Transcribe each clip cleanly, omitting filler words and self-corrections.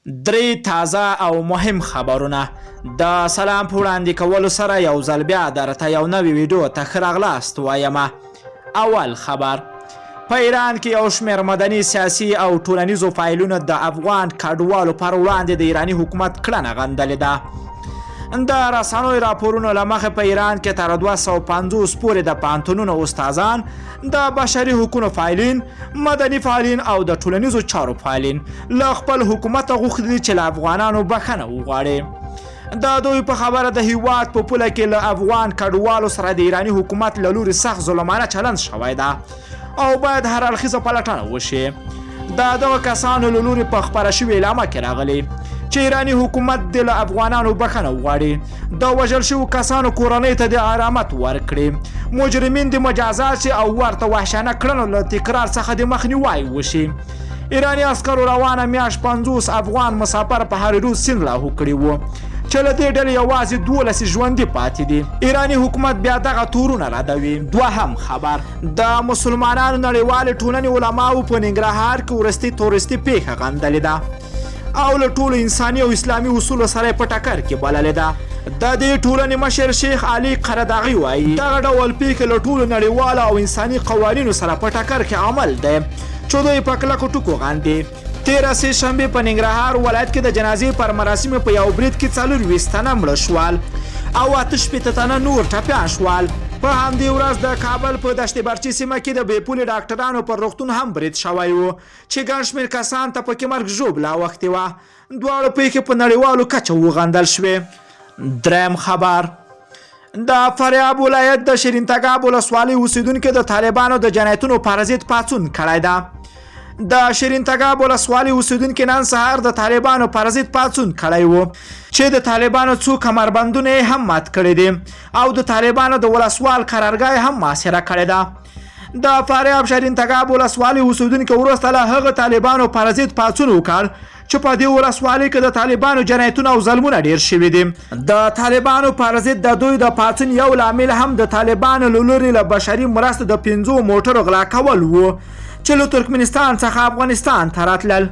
درې تازه او مهم خبرونه د سلام په وړاندې کولو سره یو ځل بیا درته یو نوې ویډیو ته ښه راغلاست وایم. اول خبر، په ایران کې یو شمېر مدني، سیاسي او ټولنیزو فایلونو د افغان کډوالو پر وړاندې د ایراني حکومت کړنه غندلې ده. د رسنیو راپورونو له مخې په ایران کې تر 250 پورې د پوهنتونونو استادان، د بشري حقوقو فعالین، مدني فعالین او د ټولنیزو چارو فعالین له خپل حکومته غوښتي دي چې له افغانانو بښنه وغواړي. د دوی په خبره د هیواد په پوله کې له افغان کډوالو سره د ایراني حکومت له لوري سخت ظلمانه چلند شوی ده او باید هر اړخیزه پلټنه وشي. د دغو کسانو له لوري په خپره شوې اعلامه کې راغلي چې ایراني حکومت دې له افغانانو بښنه وغواړي، د وژل شوو کسانو کورنۍ ته دې ارامت ورکړي، مجرمین دې مجازات شي او ورته وحشیانه کړنو له تکرار څخه دې مخنیوی وشي. ایراني عسکرو روانه میاشت 50 افغان مسافر په هریرود سیند لاهو کړي وو چې له دې ډلې یوازې 12 ژوندي پاتې دي. ایراني حکومت بیا دغه تورونه ردوي. دوهم خبر، د مسلمانانو نړیوالې ټولنې علماو په ننګرهار کې وروستۍ تروریستي پېښه غندلې ده او له ټولو انساني او اسلامي اصولو سره په ټکر کې بللې ده. د دې ټولنې مشر شیخ علي قرداغي وایي، دغه ډول پېښې له ټولو نړیوالو او انساني قوانینو سره په ټکر کې عمل دی چې دوی په کلکو ټکو غندي. تېره سې شنبه په ننګرهار ولایت کې د جنازې پر مراسمو په یو برید کې 24 تنه مړه شول او 68 تنه نور ټپیان شول. په همدې ورځ د کابل په دشت برچي سیمه کې د بې پولې ډاکټرانو پر روغتون هم برید شوی و چې ګڼ شمېر کسان ته پکې مرګ ژوبله اوښتې وه. دواړو پېښې په نړیوالو کچه وغندل شوې. دریم خبر، د فاریاب ولایت د شیرین تګاب ولسوالۍ اوسیدونکو د طالبانو د جنایتونو پر ضد پاڅون کړی ده. د شیرین تګاب ولسوالۍ اوسیدونکو نن سهار د طالبانو پر ضد پاڅون کړی وو چې د طالبانو څو کمربندونه یې هم مات کړي دي او د طالبانو د ولسوال قرارګاه یې هم محاصره کړې ده. د فاریاب شیرین تګاب ولسوالۍ اوسیدونکو وروسته له هغه طالبانو پر ضد پاڅون وکړ چې په دې ولسوالۍ کې د طالبانو جنایتونه او ظلمونه ډیر شوي دي. د طالبانو پر ضد د دوی د پاڅون یو لامل هم د طالبانو له لوري له بشري مرستو د 5 موټرو غلا کول وو چې له ترکمنستان څخه افغانستان ته راتلل.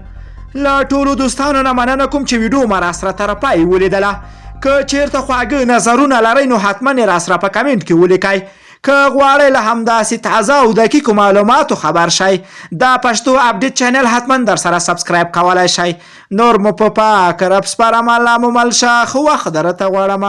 له ټولو دوستانو نه مننه کوم چې ویډیو ما راسره تر پای ولیدله. که چیرته خواږه نظرونه لرئ نو حتما یې راسره په کمنټ کې ولیکئ. که غواړئ له همداسې تازه او دقیقو معلوماتو خبر شئ، دا پښتو اپډیټ چینل حتما در سره سبسکرایب کولای شئ. نور مو په پاک رب سپارم، الله مو مل شه، ښه وخت درته غواړم.